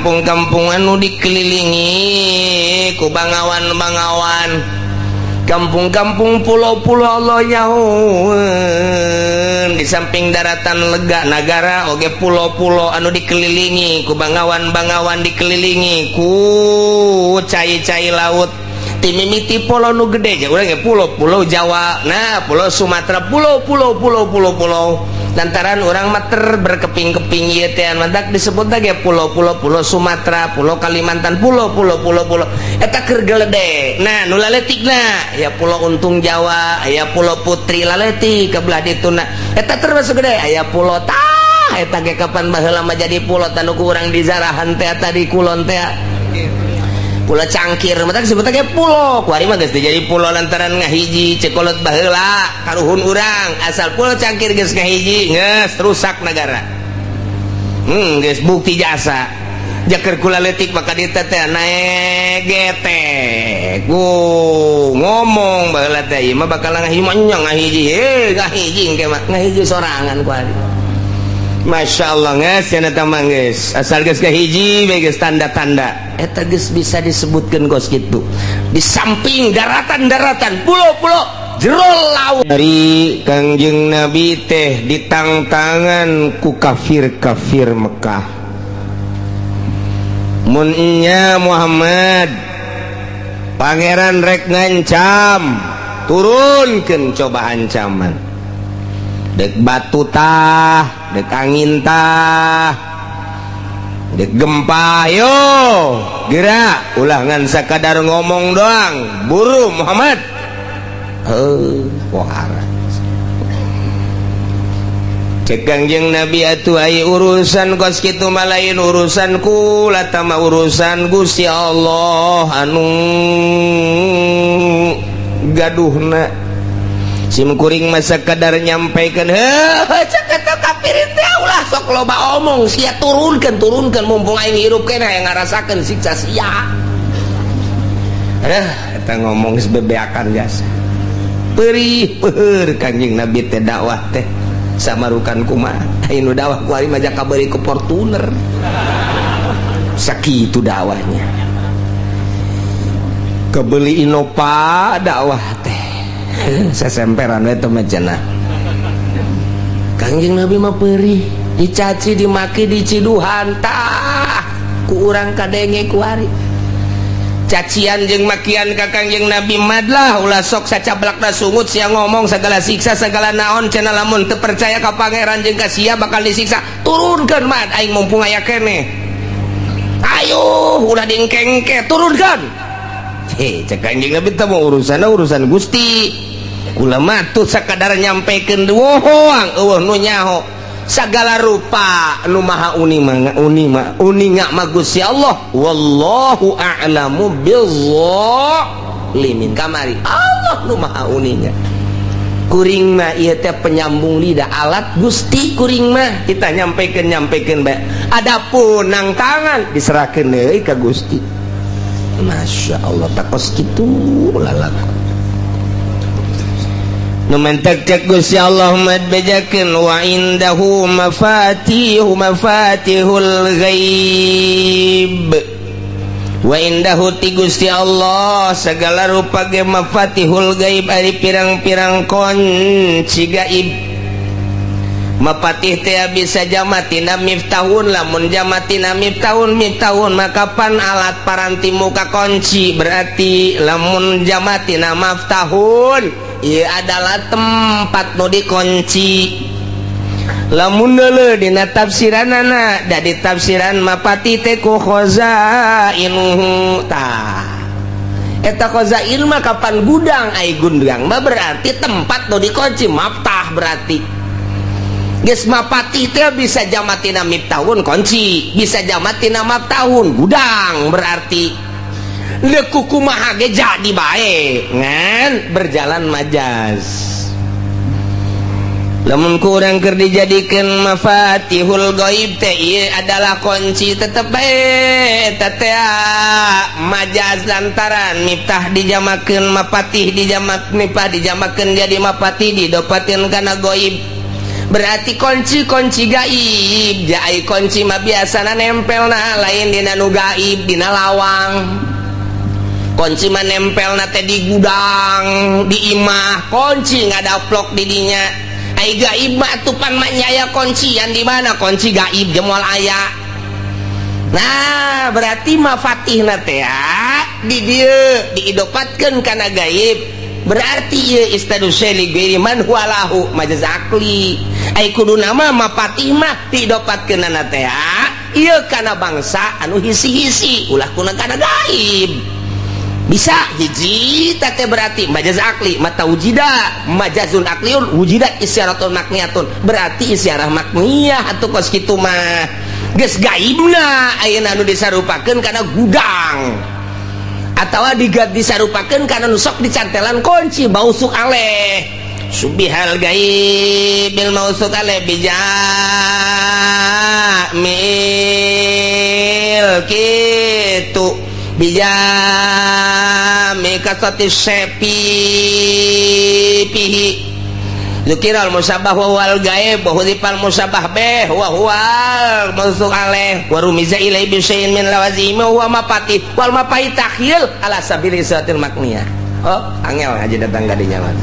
Kampung-kampung anu dikelilingi ku bangawan-bangawan, kampung-kampung, pulau-pulau Allah nyahoeun. Di samping daratan lega nagara oge pulau-pulau anu dikelilingi ku bangawan-bangawan, dikelilingi ku cai-cai laut. Timimiti pulau nu gede nya urang ge pulau, Pulau Jawa, nah, Pulau Sumatera, pulau pulau pulau pulau pulau. Lantaran urang mah ter berkeping-keping ieu teh, mantak disebut lagi pulau-pulau, Pulau Sumatera, Pulau Kalimantan, pulau pulau pulau pulau eta keur gelede. Nah, nu laletikna ya Pulau Untung Jawa, aya Pulau Putri laletik ke belah dituna, eta termasuk gede. Aya pulau tah eta ge kapan baheula mah jadi pulau tanu ku urang di zarahan teh, eta di kulon teh Pulau Cangkir, mata disebut ge pulau. Kuari mah geus jadi pulau lantaran ngahiji. Cek kolot baheula karuhun urang, asal Pulau Cangkir geus ngahiji, geus rusak negara. Geus bukti jasa jaker kula leutik maka dieu teh naek getek. Ku ngomong baheula teh, ieu mah bakal ngahiji mah nya ngahiji, heh, ngahiji engke mah ngahiji sorangan kuari. Masya Allah, geus cenah eta mah, geus asal geus kahiji bae geus tanda-tanda eta geus bisa disebutkeun kos kitu. Di samping daratan-daratan, pulau-pulau, jero laut, dari Kangjeng Nabi teh ditangtangan ku kafir-kafir Mekah, mun nya Muhammad, pangeran rek ngancam, turunkeun coba ancaman, dek batu tah, dek angin tah, dek gempa, yo gerak, ulah ngan sakadar ngomong doang, buru Muhammad. Eh, pohara. Cek Kangjeng Nabi, atuh ai urusan kos kitu mah lain urusan kula tama, urusan Gusti Allah anu gaduhna. Sim kuring mah sakadar nyampaikan. Heuh, cek eta kafir teh, ulah sok loba omong sia, turunkeun, turunkeun, mumpung aing hirup keneh yang ngarasakeun siksa sia. Aduh, eta ngomong geus bebeakan jasa perih peur. Kanjeng Nabi teh dakwah teh samarukan kumaha? Aya nu dakwah ku ari mah kabari ku Fortuner, sakitu dakwahnya, kebeli Innova dakwah teh, sesemperan we teh mah cenah. Kangjeng Nabi mah perih dicaci, dimaki, diciduhan. Tah, ku urang kadenge ku ari cacian jeung makian ka Kangjeng Nabi. Madlah, ulah sok sacablakna sungut sia ngomong segala siksa segala naon cenah. Lamun teu percaya ka pangeran jeung ka sia bakal disiksa, turunkeun mad aing mumpung aya keneh. Ayo, ulah dingkengke, turunkeun. He, cek Kanjeng Nabi teh mau urusan urusan Gusti, kula mah tuh sakadar nyampekeun doang, eueuh nu nyaho segala rupa. Nu maha uni mah, uni mah uninga mah Gusti Allah. Wallahu a'lamu bizzalimin. Kamari Allah nu maha uninga, kuring mah ieu teh penyambung lidah, alat Gusti. Kuring mah kita nyampaikan, nyampaikan bae, adapun nang tangan diserahkeun deui ka Gusti. Masya Allah, takos kitu lalakon. Nu mentek cek Gusti Allah mad bejakeun, wa indahu mafatihu mafatihul ghaib. Wa indahu ti Gusti Allah segala rupa ge mafatihul gaib, ari pirang-pirang kunci gaib. Mapatih teh bisa jamatina miftahun. Lamun jamatina miftahun, miftahun maka pan alat paranti muka kunci. Berarti lamun jamatina maftahun, ieu adalah tempat nu dikunci. Lamun deuleu dina tafsiranana, da ditafsiran mapati teh ku khazainuhu. Tah, eta khazain mah kapan gudang, ai gudang mah berarti tempat nu dikunci, maftah. Berarti geus mapatih teh bisa jamatina miftahun kunci, bisa jamatina maftahun gudang. Berarti leuku kumaha ge jadi bae, ngan berjalan majaz. Lamun kurang keur dijadikeun mafatihul gaib teh ieu adalah kunci, tetep bae eta teh majaz, lantaran miftah dijamakeun mapatih, dijamak miftah dijamakeun jadi mapatih, didopatin kana gaib. Berarti kunci-kunci gaib. Jai kunci mah biasana nempel na lain dina nu gaib, dina lawang. Kunci mah nempel na teh di gudang, di imah, kunci ngadaplok di dinya. Ai gaib mah atuh pan mah aya kuncian di mana kunci gaib jemol aya. Nah, berarti mafatihna teh di dieu diidopatkeun kana gaib. Berarti ieu istadu syai ghairi man huwa lahu majaz akli. Ai kudu nama mafatih mah diidopatkeunana teh ieu kana bangsa anu hisi-hisi, ulah kuna kana gaib. Bisa hiji teh berarti majaz akli mata wujida majazun akliun wujidat isyaratun makniyatun, berarti isyarah makniyah atuh kos kitu mah. Geus gaibna ayeuna anu disarupakeun kana gudang atawa disarupakeun kana nu sok dicantelan kunci mausuk aleh subihal gaib bil mausuk aleh bijamil kitu bijami kasati sepi pihi Zukiral musabah wa wal gaib wa hudifal musabah bih wa huwal mausuk alaih wa rumiza ilai bi syai'in min lawazimi wa huwa mapatih wal mapai takhyil ala sabili satil makniyah. Oh, angel ngaji datang ka dinya mah.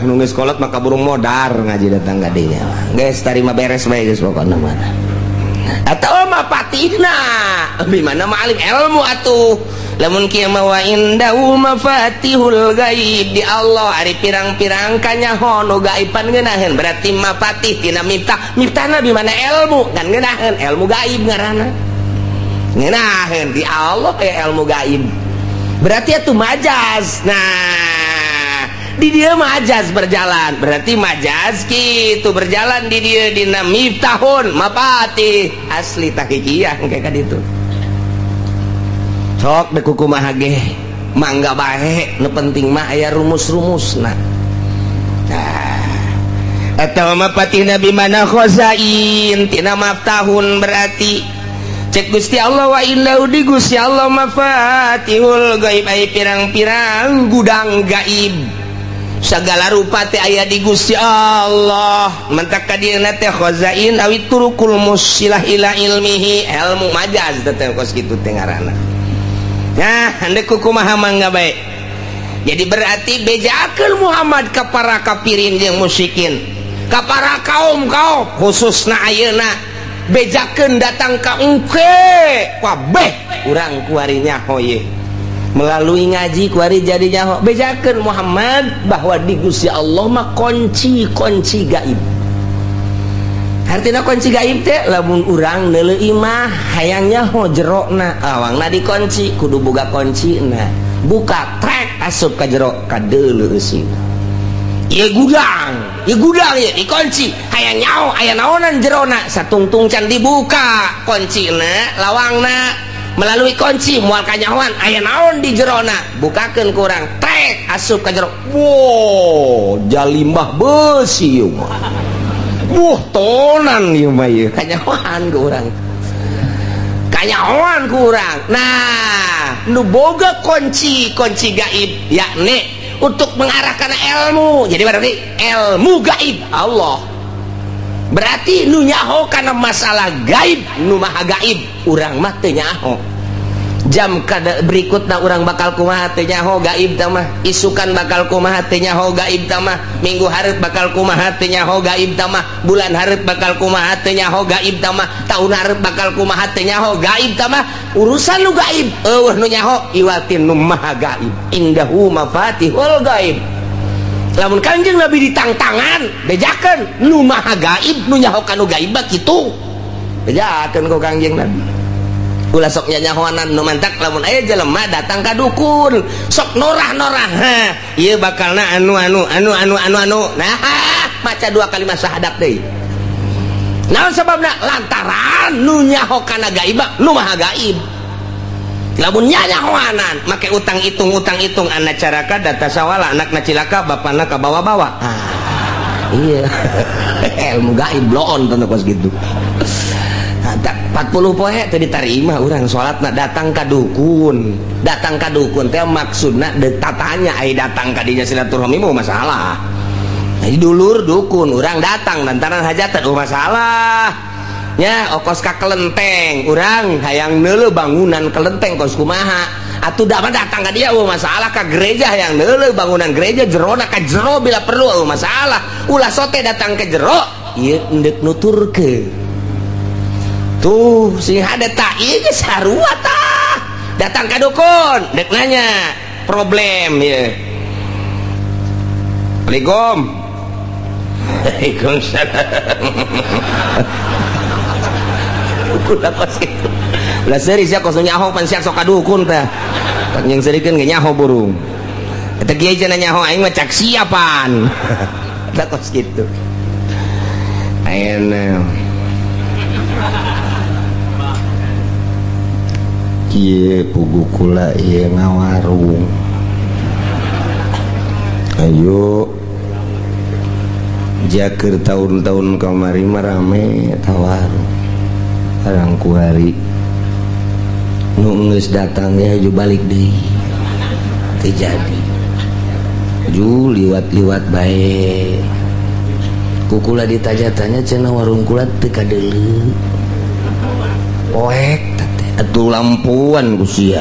Nunggu sekolah maka burung modar ngaji datang ka dinya. Geus tarima beres bae geus pokona mah. Atau mapatihna di mana ma'alim ilmu atuh. Lamun kieu mah wa indahu mafatihul gaib di Allah ari pirang-pirang kanyaho nu gaiban ngeunaheun, berarti mafatih tina miftah, miftahna di mana ilmu kan ngeunaheun ilmu gaib ngaranna ngeunaheun di Allah aya ilmu gaib, berarti atuh majaz. Nah, di dia majaz berjalan, berarti majaz kitu berjalan di dia dina miftahun mafatih asli tahqiqiyah kayak kaditu. Sok dek kumaha ge mangga bae, nu penting mah aya rumus-rumusna. Nah, atau mapatihna bimana khazain tina maftahun, berarti cek Gusti Allah wa innahu di Gusti Allah mafatihul gaib ai pirang-pirang gudang gaib segala rupa teh aya di Gusti Allah. Mentak ka dieuna teh khazain awi turukul musilah ila ilmihi ilmu majaz teh kos kitu teh ngaranna. Nah, hendak kumaha mangga bae. Jadi berarti bejakeun Muhammad ka para kafirin jeung musyrikin, ka para kaum-kaum khususna ayeuna bejakeun datang ka engke kabeh urang kuari nyaho ye. Melalui ngaji kuari jadi nyaho, bejakeun Muhammad bahwa di Gusti Allah mah kunci-kunci gaib. Artinya kunci gaib teh lamun urang neuleuh imah hayang nyaho jerona, awangna dikunci kudu boga kuncina, buka trek asup ka jero kadeuleu eusina. Ieu gudang, ieu gudang ieu dikunci, hayang nyaho aya naonan jerona satungtung can dibuka kuncina lawangna, melalui kunci moal kanyahoan aya naon di jerona, bukakeun ku urang trek asup ka jero. Wow, jalimbah beusi ieu mah. Wah, tonan ieu mah ieu kanyahoan ku urang. Kanyahoan ku urang. Nah, nu boga kunci kunci gaib yakni untuk mengarahkan ilmu. Jadi berarti ilmu gaib Allah. Berarti nu nyaho kana masalah gaib nu maha gaib, urang mah teu nyaho. Jam kada berikutna urang bakal kumaha teu nyaho gaib tah mah, isukan bakal kumaha teu nyaho gaib tah mah, minggu hareup bakal kumaha teu nyaho gaib tah mah, bulan hareup bakal kumaha teu nyaho gaib tah mah, tahun hareup bakal kumaha teu nyaho gaib tah mah. Urusan nu gaib eueuh nu nyaho iwatin nu maha gaib, indahu mafatihul gaib. Lamun Kanjeng Nabi ditangtangan bejakeun nu maha gaib nu nyaho kanu gaib mah kitu, bejakeun ku Kanjeng Nabi. Ulah sok nyanyahoanan nu mantak lamun aya jelema datang ka dukun sok norah-norah, ha ieu bakalna anu anu anu anu anu anu, nah maca dua kalimat syahadat deui. Naon sababna? Lantaran nu nyaho kana gaib nu maha gaib. Lamun nyanyahoanan make utang hitung utang hitung anak caraka data sawala anakna cilaka bapana kabawa-bawa. Ah, iya ilmu gaib bloon tentu kos gitu. 40 poe teu diterima urang salatna datang ka dukun. Datang ka dukun teh maksudna deuk tatanya, ai datang ka dinya silaturahmi mah masalah. Jadi dulur dukun urang datang lantaran hajatan, oh masalah nya okos ka kelenteng, urang hayang neuleuh bangunan kelenteng kos kumaha. Atuh da mah datang ka dia, oh masalah. Ka gereja hayang neuleuh bangunan gereja jerona, ka jero bila perlu, oh masalah. Ulah sote datang ke jero ieu endek nuturkeun tuh sing hade tak ieu geus sarua tah. Datang ka dukun dek nanya problem ya. Assalamualaikum. Waalaikumsalam. Dukun apa sih? Lah seuri sia kos nyaho pan sia sok ka dukun teh. Tak yang serikeun ge nyaho burung. Eta kiai cenah nyaho aing mah cak siapan. Eta kos kitu. Ayeuna kieu pugu kula ieu ngawarung. Ayo jakeur tahun-tahun kamari mah rame tawarung. Barang kuari nu geus datang ge haju balik deui. Teu jadi. Ju liwat-liwat bae. Ku kula ditanya-tanya cenah warung kula teu kadeuleu. Poek teh atuh lampuan ku sia.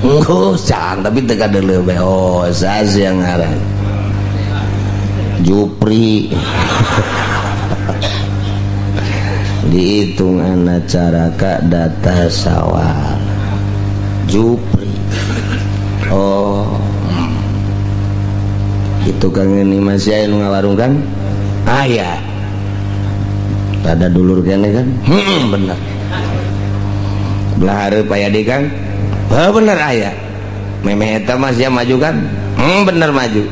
Enggeus cang tapi teu kadeuleu bae. Oh, sas yang ngaran. Jupri. Dihitung anak caraka data sawal Jupri. Oh, itu kang ini masih aya nu ngawarung kan? Aya. Ada dulur kene kan? Bener. Belah hareup aya deui kan? Oh, bener aya. Memeh eta mah sia maju kan? Bener maju.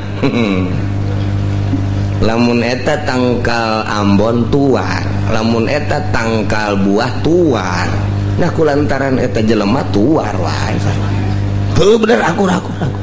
Lamun eta tangkal ambon tuar, lamun eta tangkal buah tuar. Nah kulantaran eta jelema tuar wae. Heuh bener, akur akur akur.